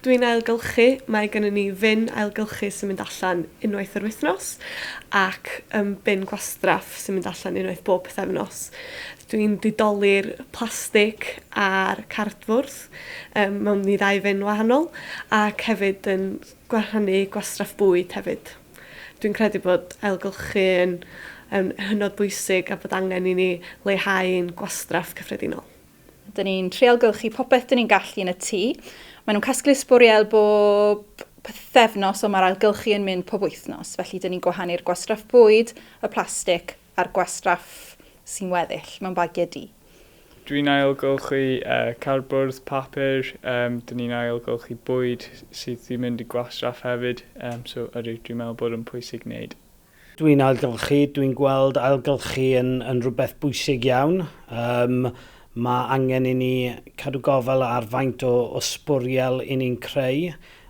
Dwi'n ailgylchu, mae gennym ni fin ailgylchu sy'n mynd allan unwaith yr wythnos ac bin gwastraff sy'n mynd allan unwaith bob pythefnos. Dwi'n didoli'r plastig a'r cardfwrdd mewn i ddau fin wahanol ac hefyd yn gwahanu gwastraff bwyd hefyd. Dwi'n credu bod ailgylchu yn hynod bwysig a bod angen i ni leihau ein gwastraff cyffredinol. Dyn ni'n trial gylchu popeth dyn ni'n gallu yn y tŷ. Maen nhw'n casglu sbwriel bob pythefnos, ond mae'r ailgylchu yn mynd pob wythnos. Felly dyn ni'n gwahanu'r gwastraff bwyd, y plastig a'r gwastraff sy'n weddill mewn bagiau du. Dwi'n ailgylchu cardbwrdd, papur, dyn ni'n ailgylchu bwyd sydd wedi mynd i gwastraff hefyd, so ydw, dwi'n meddwl bod yn pwysig wneud. Dwi'n ailgylchu, dwi'n gweld ailgylchu yn rhywbeth bwysig iawn. Mae angen i ni cadw gofal ar faint o sbwriel i ni'n creu.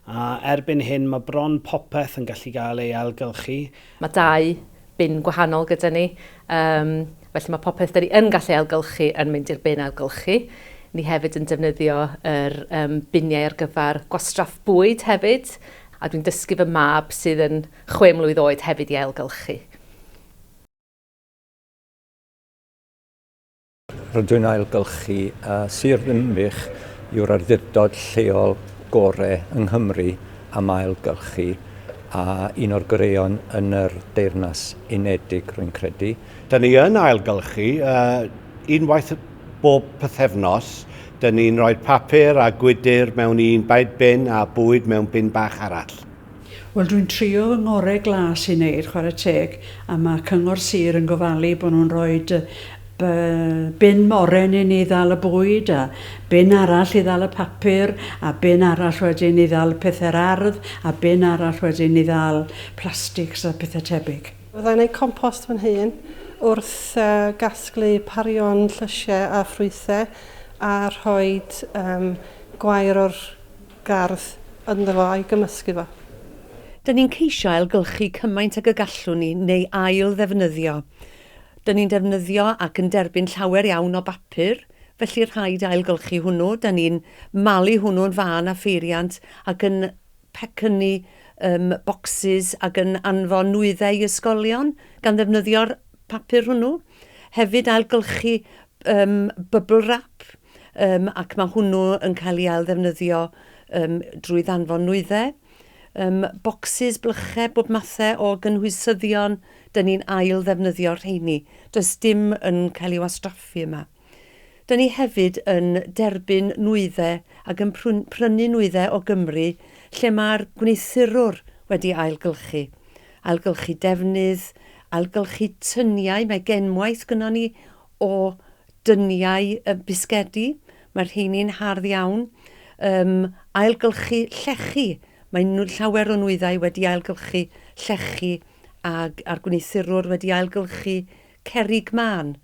A erbyn hyn mae bron popeth yn gallu gael ei ailgylchu. Mae dau bin gwahanol gyda ni, felly mae popeth da ni yn gallu ailgylchu yn mynd i'r bin ailgylchu. Ni hefyd yn defnyddio yr biniau ar gyfer gwastraff bwyd hefyd, a dwi'n dysgu fy mab sydd yn 6 mlwydd oed hefyd i ailgylchu. Rydw i'n ailgylchu. Sir Ddinbych yw'r awdurdod lleol gore yng Nghymru am ailgylchu a un o'r goreuon yn yr Deyrnas Unedig, rwy'n credu. Dyn ni yn ailgylchu unwaith bob pythefnos. Dyn ni'n rhoi papur a gwydr mewn un bin a bwyd mewn bin bach arall. Wel, dwi'n trio fy ngorau glas i wneud, chwarae teg, a mae Cyngor Sir yn gofalu bod nhw'n rhoi bin moren i ni ddal y bwyd, a bin arall i ddal y papur, a bin arall wedyn i ddal pethau'r ardd, a bin arall wedyn i ddal plastics a pethau tebyg. Fyddai'n gwneud compost fy hun wrth gasglu parion llysiau a ffrwythau a rhoi gwair o'r gardd ynddo fo a'i gymysgu fo. Dyn ni'n ceisio ailgylchu cymaint ag y gallwn ni neu ail ddefnyddio. Dyn ni'n defnyddio ac yn derbyn llawer iawn o bapur, felly rhaid ailgylchu hwnnw. Dyn ni'n malu hwnnw'n fân a pheiriant ac yn pecynnu bocsys ac yn anfon nwyddau i ysgolion gan ddefnyddio'r papur hwnnw. Hefyd ailgylchu bubble wrap, ac mae hwnnw yn cael ei ail-ddefnyddio drwy ddanfon nwyddau. Bocsys, blychau, bob mathau o gynhwysyddion, dyn ni'n ail-ddefnyddio'r rheini. Does dim yn cael ei wastraffu yma. Dyn ni hefyd yn derbyn nwyddau ac yn prynu nwyddau o Gymru lle mae'r gwneuthurwr wedi ailgylchu. Ailgylchu defnydd, ailgylchu tyniau, mae genwaith gynnon ni o dyniau bisgedi, mae'r rheini'n hardd iawn. Ailgylchu llechi, mae llawer o nwyddau wedi ailgylchu llechi a'r gwneuthurwr wedi ailgylchu cerrig mân.